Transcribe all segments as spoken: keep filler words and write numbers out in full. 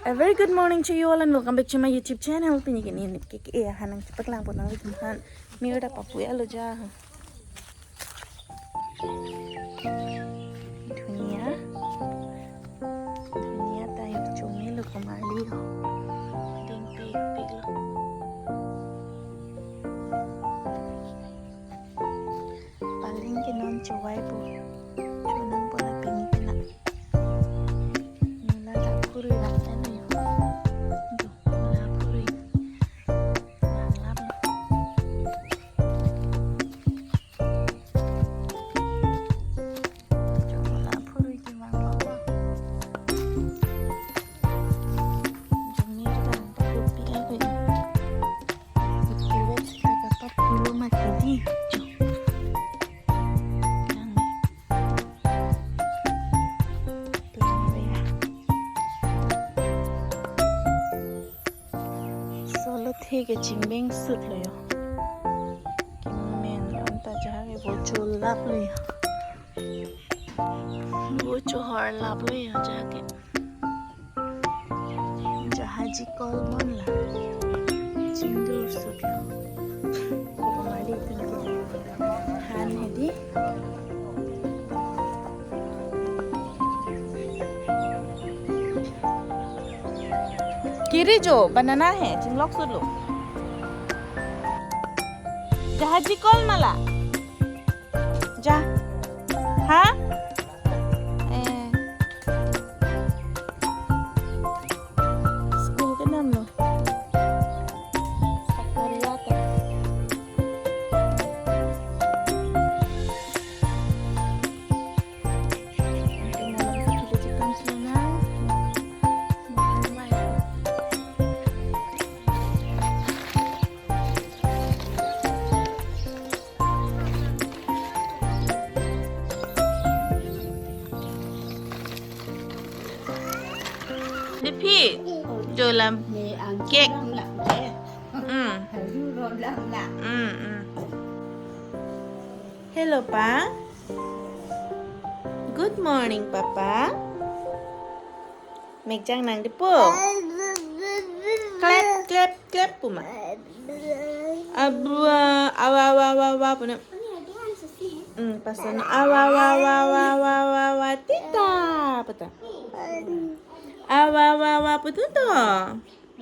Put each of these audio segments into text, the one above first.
A very good morning to you all and welcome back to my YouTube channel. Pini ke ne ke ke ahan nangchepaklang pon nanglitum aphan. Mir ta papu ya lo ja. Dunia. Dunia ta yo chumi lo, komarli ho. Ding pik pik lo. Paleng ke non chowai po. Chonang po la pini ke na. Mula la phurui la kan yo. Jo, mula phurui. Lang lap lo. Jo, mula phurui ke vang lo. Jo, ni vang pa kopi ai ko. Kopi vet sita kapat pulo mati di. Jo. Lang. Solo the ke chingbeng sut lo yo. Kemen anta jaha ke vo cholap lo yo. Vo chohor lap lo yo jaha ke. Jahaji kol mon la. Chingdur sut lo. Komarli tum ke. Han hedi. Kiri jo, banana hai, chinglok sut lo. Jahaji kol ma la. Ja. Ha? Eh. School kedam lo. Sakarya ta. Diphi, jo lam. Cake. Hmm. Hmm, hmm. Hello, Pa. Good morning, Papa. Mekjang nang di po. Clap, clap, clap pu ma. Abua, awa, awa, awa, awa pu na. Hmm, pasan. Awa, awa, awa, awa, awa, awa, awa, tita pu ta. Awa, awa, awa pu tu to.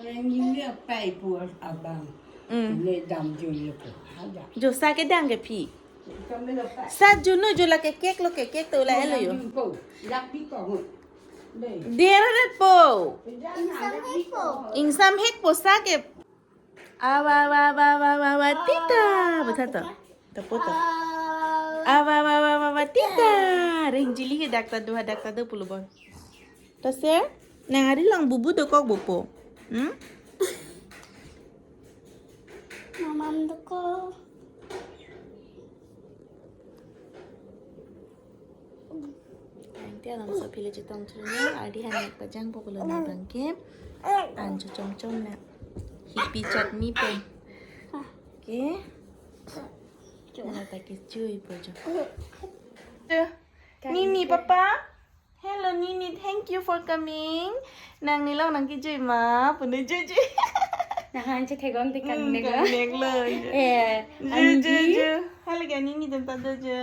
Yang ini apa ibu abang? Hmm. Ini dam juli ko. Ada. Jo sa kedang ke phi. Sa juno jo la ke cake lo, ke cake to la elo yo. Dera dat po. Ingsam hek po. Ingsam hek po sa ke. Awa, awa, awa, awa, awa, awa, tita. Beta to. Tapo to. Awa, awa, awa, awa, awa, tita. Reng jili ke dak ta do, ha dak ta do pulo bon. To sir, nang ari lang bubu dokok bo po. Hmm? Mamam dokok. Ante alam so pili chetong chulnya, adi hanak pajang po pulo nang bangke. An cho chom chom na. Hipi chutney po. Okay. Nang ta kechui po jo. Nini, Papa. Hello, Nini. Thank you for coming. Nang nilong nang kejui ma, punu jui jui. Nang han che thegong te kan Hmm, nek kan lo. Nek lo. Eh, Jui, jui, Anji. Jui. Halo ke Nini tem ta do jo.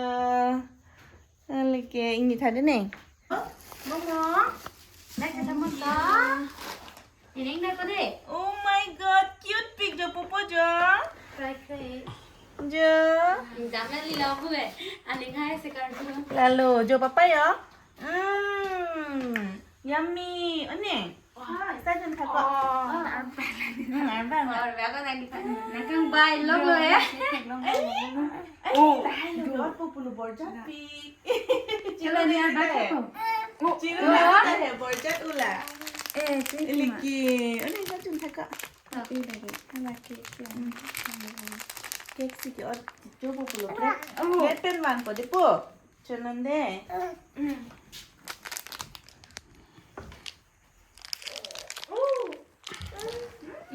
Halo ke ini tadi nih. Momo. Nak ketemu to? Ini enggak ko de. Oh my God, cute pik jo pupu jo. Cry, cry. Jo. Jam na lila ko eh. Aning hai se kar ko. Lalo, jo papa yo. Hmm. Yummy. One. Wah. Sa jun thak ko. Oh. Hmm, arba. Or ba ko tadi pa. Nang kang bai lok lo eh. Eh, eh, oh, tahai lo, jo. Pupu lo borjat pik. Chilo ni arba ko. Chilo ni arba ko, borjat ula. Eh, chini ma. Iliki. One sa jun thak ko. Tapi lagi, kan lagi siang. Hmm. Cake si ke or, jo pupu lo plate. Oh. Plate pen vang ko di po. Chonang de. Hmm.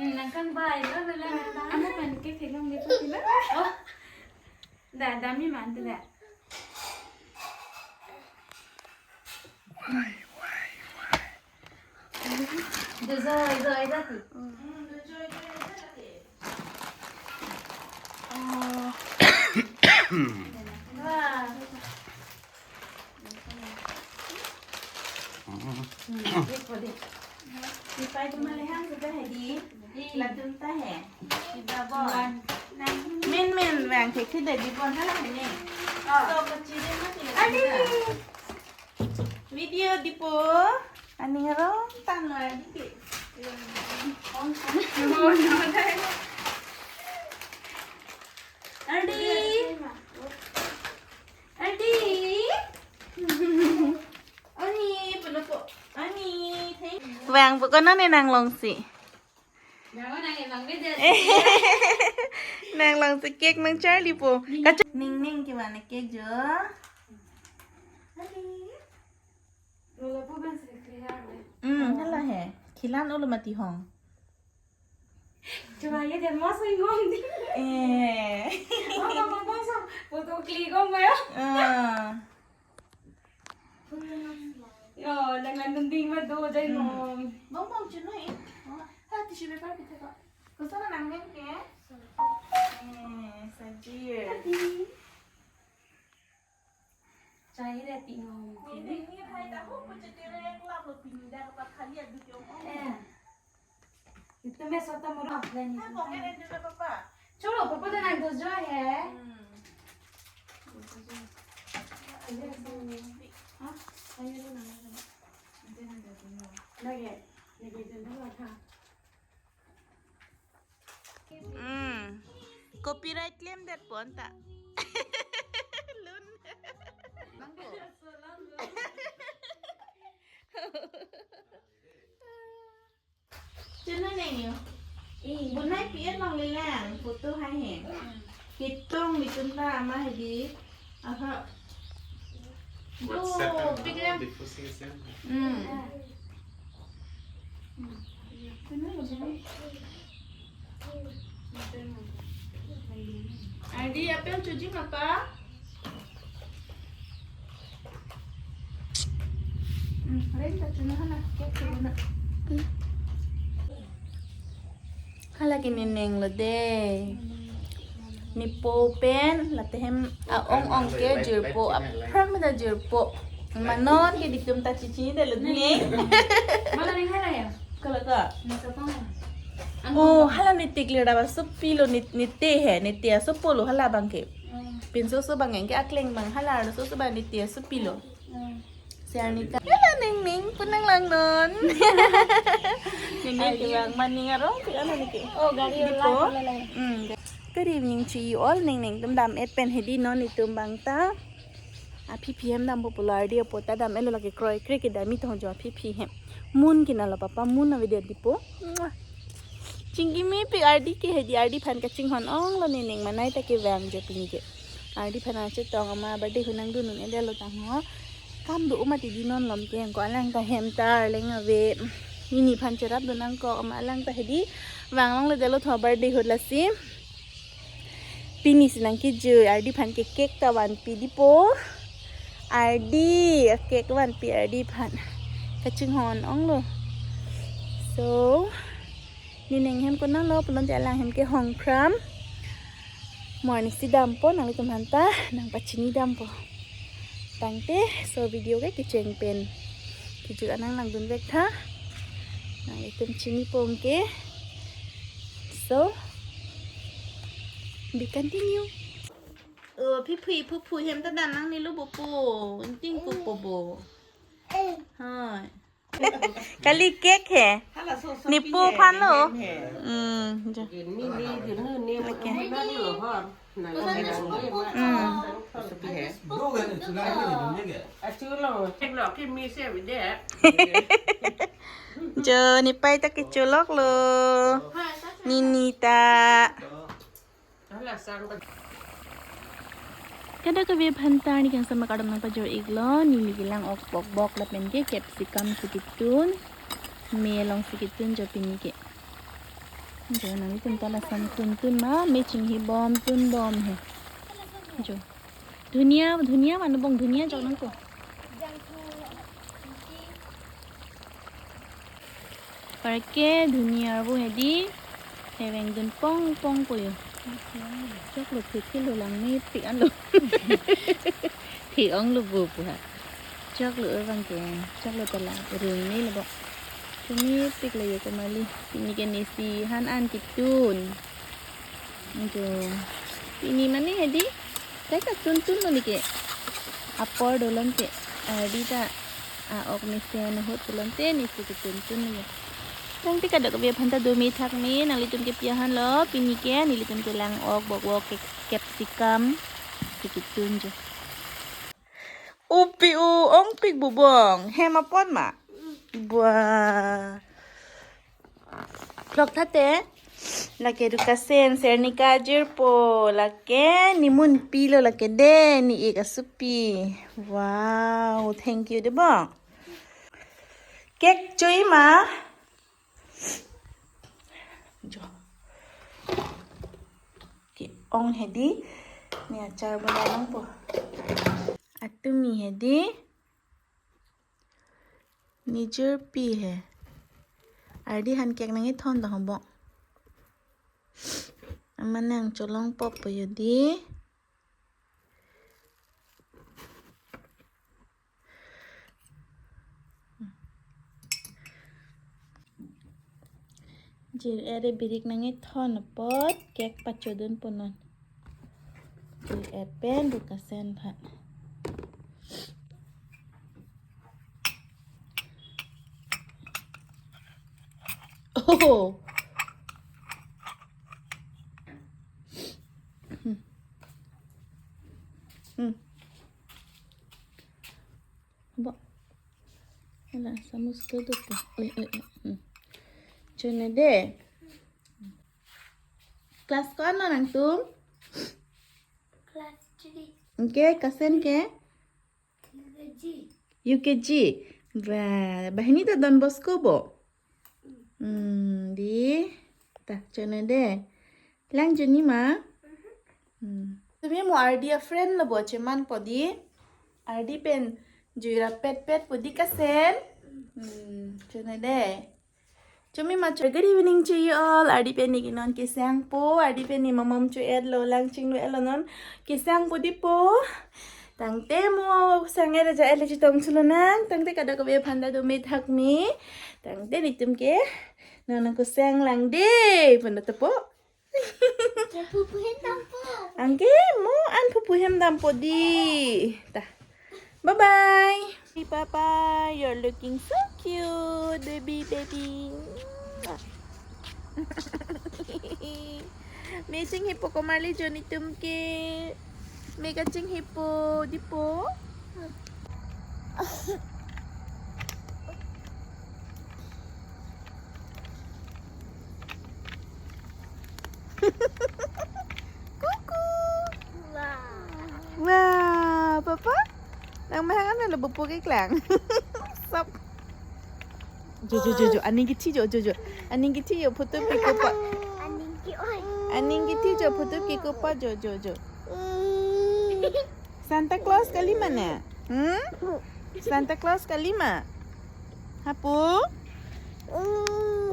Hmm, nang kang bai lo, lo, lo, lo. Ano pan cake thegong di po sila. Oh. Da, dami man tu da. Why, why, why? Dujoi, joi dati. Wah. Hmm, di po di. Di pai tu malihan sudah hai di. Latum ta hai. Sudah bon. Min min vang thek thek di bon hala hai ni. Oh. So kecil mati. Adi. Video di po. Aning arong tan la di. Adi. Adi. Ani, pelo po. Ani, thank you. Vang po ko non ne nanglongsi. Nanglong nang emang beda. Nanglongsi cake nang charli po. Kacha- Ning ning ke mana cake jo? Adi. Lola po ban sri kriya le. Hmm, hala hai. Khilan ulo mati hong. Cuma ye dia mas ingong di. Eh. Oh, mama bangso. Foto klik om ya. Ah. Yo, dengan dinding madu jai Hmm. ngom. Bong bong chunu eh. Oh, ha tissue paper kita kok. Kusana nang neng ke? Eh, sajir. Tadi. Chai re ti ngom. Ni ni ni hai ta ho puchete re klap lo pini da ka khali adu kyong. Eh. Itu me sota mura offline itu. Hai, kok keren juga, Papa. Cholo, Papa dan nang dojo hai. Hmm. Ayo, sini. Hah? Ayo, lu nang, nang. Nanti nang dojo. Lagi, lagi itu dulu, ha. Hmm. Copyright claim det pon ta. Lun. Bangko. Chuna neng yo. Eh, bonai P N long lelang, photo hai he. Kitong di chunta ama hedi. Aha. What's Oh, happened? Big Ram. Before six A M. Hmm. Chuna neng yo. Adi apel chuji mapa? Hmm, renta chuna hala, kek chuna. Hala ke ne neng lo de. Ne po pen, late hem, a-ong ong ke jirpo, aphrang meda jirpo. Ma non ke ditum ta chichi de lo ne. Mana ning hala ya? Kalau ka? Nasa pang. Oh, hala ne tik le raba supilo ne, ne te he, ne te asopolo hala bangke. Hmm. Pinso so bang ke akleng bang hala arlo so so bang ne te asopilo. Hmm. Si Arnita. Hala neng neng, punang lang non. Neng neng ke bang maning arong, pi ano ne ke. Oh, gari Di po. Light wala light. Hmm. Good evening to you all. Neng neng tum dam-et pen hedi non itum bang ta. Aphi phi hem dam popular di apo ta dam-et lo lake kroi kre ke dam-i tong jo aphi phi hem. Mun kina lo papa, mun avedet di po. Mwah. Chingki mepik ardi ke hedi ardi phan kachinghon ong lo ne neng manai ta kevang jo pini ke. Ardi phan achetong ama birthday hunang dunun ede lo tang ho. Kam do uma ti di non lom ke ko alang ta hem ta arleng ave. Ini phan cherap dunang ko ama alang ta hedi. Vang long le delo tho birthday hut lasi. Pini si nang kejui, ardi phan ke cake ta vanpi di po. Ardi, cake vanpi ardi phan. Kachinghon ong lo. So, ne neng hem konat lo, pulote alang hem ke hongkram. Mo arni si dampo, nanglitum aphan ta, nang pachini dampo. Tangte, so video ke kecheng pen. Kejui anang langdun vek tha. Nanglitum chini pong ke. So, be continue. Oh, phiphi, phuphu hem ta dam nangne lo bo po. Inting po po bo. Hai. Kali cake he. Hala so so Ne pi po he, phan lo. Hem he. Hmm, jo. Ni ni ni ni Okay. Ni ni lo hor. Na ni ni. Hmm. So pi he. Achu lo, cake lo, kimi se vide. Jo, ne pai ta kecholok lo. Nini ta. Hala sang ta. Kada kave aphan ta arni kangsam akardom nang pajor iklo, neli kelang ok bok bok lapen ke capsicum si ketun, me along si ketun jo pini ke. Jo nanglitum ta lasam tun tun ma, me chinghi bom tun bom he. Jo. Dhunia, dhunia mane bong dhunia jok nangpo. Jangthu, ingki. Parke dhuni arvo hedi. Heveng dun pong pong po yo. Choklo thethelo lang mepik anlo. Thi-onglo bo pu ha. Choklo abang ke. Choklo ta la rung ni lo bo. Mepik lo yo komarli. Pini ke nesi han an kitun. Jo. Pini mane hedi. Kai katuntun lo neke. Apor dolonte. Ardi ta a-ok mesen ahut pulote nesi katuntun lo. Tangte kadokave aphanta do me thak me, nanglitum ke pi ahan lo, pini ke nelitum ke lang-ok bok bok ke capsicum. Nesi kitun jo. Upi u ongpik bubong. Hem apot ma? Bua. Klok thate. Lake Rukasen, Sernika ajirpo. Lake nemunpi lo lake de, ne-ik asupi. Wow, thank you de bo. Cake cho-i ma? Jo. Ke-ong hedi. Ne achar bonai longpo. Atumi hedi. Nijor pi he. Ardi han cake nangkethon ta ho bo. Aman nangcholong pop po yo di. Jir ere birik nangkethon apot cake pachodun po non. Jir pen Rukasen aphan. Oh. Hmm. Hmm. Bo. Hala, samus ke duk ke. Oi, oi, oi. Hmm. Chone de. Class ko-an nangtum? Class three. Anke, Kasen ke? U K G. U K G. Ba, banghini ta Don Bosco bo? Hmm, di. Ta, chone de. Lang juni ma? Hmm. Tumi mo Ardi a-friend lo bo, cheman po di. Ardi pen jui rapet pet po di Kasen. Hmm, chone de. Chumi ma cho. Good evening to you all. Ardi pen neke non kesang po. Ardi pen ne mamam cho-et lo, lang chinglu-et lo non. Kesang po di po. Tangte mo sang-et aja-et le chetong chulo nang. Tangte kadokave aphanta do me thak me. Tangte netum ke non nangkesang lang de. Puna to po. Ke phupu hem dampo. Anke mo an phupu hem dampo di. Ta. Bye bye. Hey, Papa, you're looking so cute, baby, baby. Me chinghipo komarli jo netum ke. Me kachinghipo, di po. Kuku. Wah. Wah, Papa? Nang mahang ano lo bupo keklang. Sop. Jo, jo, jo, jo. Aning kithi jo, jo, jo. Aning kithi jo, photo piko pa. Aning ki oi. Aning kithi jo, photo piko pa jo, jo, jo. Santa Claus kali ma ne? Hmm? Santa Claus kali ma? Hapu?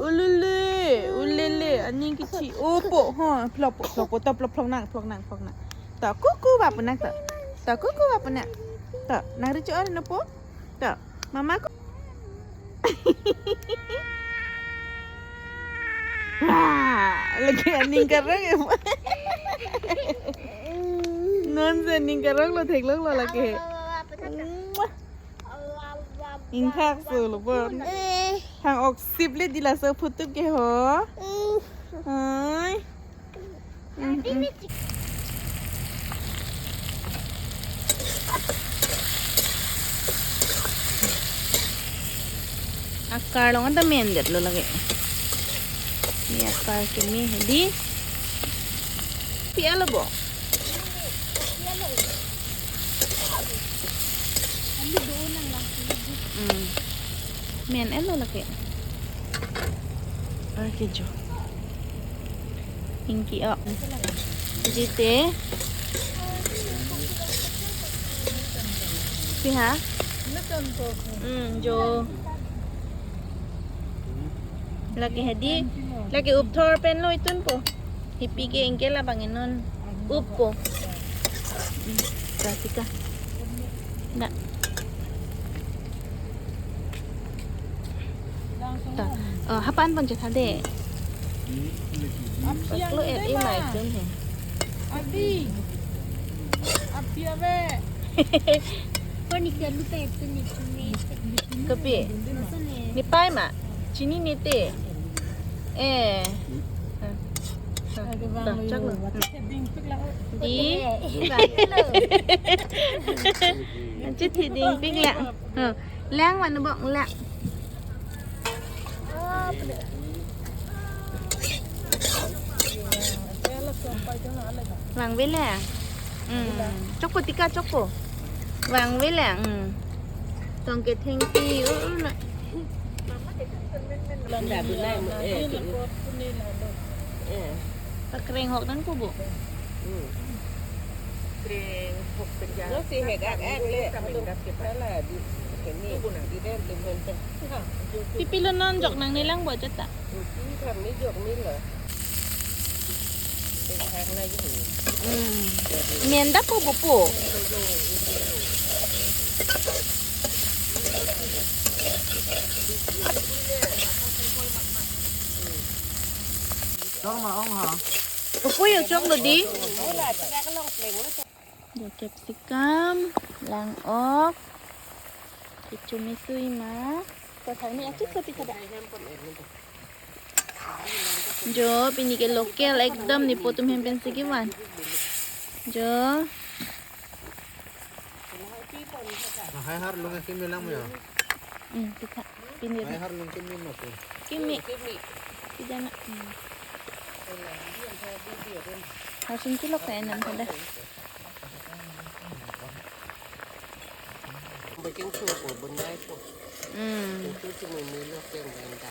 Ulele, ulele, aning kithi. Opo, ho, phlokpo, phlokpo, to phlok, phlok nang, phlok nang, phlok nang. To, kuku ba pu nang to. To, kuku ba pu nang. To, nang richo ari no po. To, mama ko. Wah, lagi aning karong ya, Pak? Non se aning karong lo, theklong lo lagi. Ingthak so lo pon. Hang oksip le di laso photo ke ho. Hai. Akar long anta mendet lo lagi. Ini akar keme hedi. Pi-et lo bo. Hmm. Men-et lo lake. Ar kejo. Ingki o. Jite. Pi ha? Hmm, jo. Lake hedi, lake upthor pen lo itunpo. Hipi ke ingke labang inon uppo. Hmm, kasih ka. Dak. Ta. Oh, hapan pon chetha de. Paklo et e mai tum he. Adi. Api ave. Koni ke lupa itu nih, cumi. Kopi. Masa nih? Nepai ma? Chini nete. Eh. Dah, chak lo. Di. Anchit hiding pik la. Huh. Lang mane bok lang. Vangve lang. Hmm. Chokpo tika chokpo. Vangve lang. Hmm. Tong kethengpi. Uh, uh, na. Pakreng hok nangpo bo. Kreng hok pen jang. Lo si hek ak ak le. Hala di. Kini. Di den tu ben tu. Pipilo non jok nangnelang bo jota. Ini kami jok ni lo. Tengah na yun. Hmm. Menda po bo po. Chok ma ong ha. Upo yo chok lo di. Wala, tiga kelong pleng lo. Dak capsicum, lang-ok, kecho me sui ma. Kotha ni achik sopi thada. Jo, pini ke local ekdam nepo atum hem pensi kevan. Jo. Lahai har lung ke kimi lang mo ya. Hmm, kita. Pini. Lahai har lung kimi mo tu. Kimi. Kita na. Hmm. Harus singkilok kayak enam thada. Baking soda ko, bonai ko. Hmm. Itu cuma Milo yang main